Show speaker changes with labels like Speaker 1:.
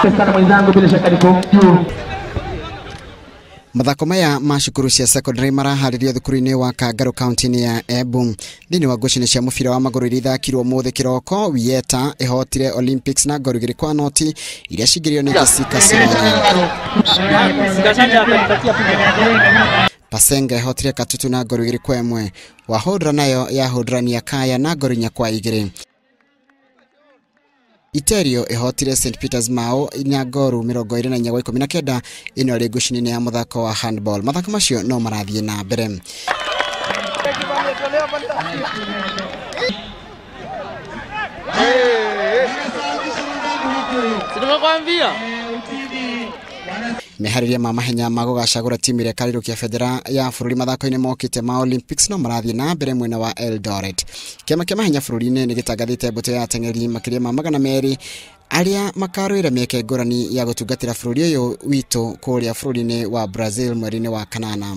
Speaker 1: Asante sana mwenzangu, bila shaka niko juu.
Speaker 2: Mathako maya ma cukuru cia secondary maraharĩrio thukuru-inĩ wa Kangarũ kaunti-inĩ ya Embu. Thĩinĩ wa ngucanio cia mũbira wa magũrũ iria ithakirwo ũmũthĩ kĩroko, Wieta ĩhotire Olympics na ngolu 2-0 iria cingĩrio nĩ Jessica Simoni. Pasenga ĩhotire Katutu na ngolu 2-1. Wahũndra nayo yahũndrania Kaya na ngolu 4-2. Iterio ĩhotire St Peters Mao na ngoru 24-19. Ĩno ĩrĩ ngucanio-inĩ ya mũthako wa handball. Mathako macio no marathiĩ na mbere. Meharĩria ma mahenya ma gũgacagũra timu ĩrĩa ĩkarĩrũkia bendera ya bũrũri mathako-inĩ mokĩte ma Olympics no marathiĩ na mbere mwena wa Eldoret. Kĩama kĩa mahenya bũrũri-inĩ nĩ gĩtangathĩte mbũtũ ya ateng'eri makĩria ma 200 arĩa makarũĩra mĩeke ngũrani ya gũtungatĩra bũrũri ũyũ witũ kũrĩa bũrũri-inĩ wa Brazil mweri-inĩ wa kanana.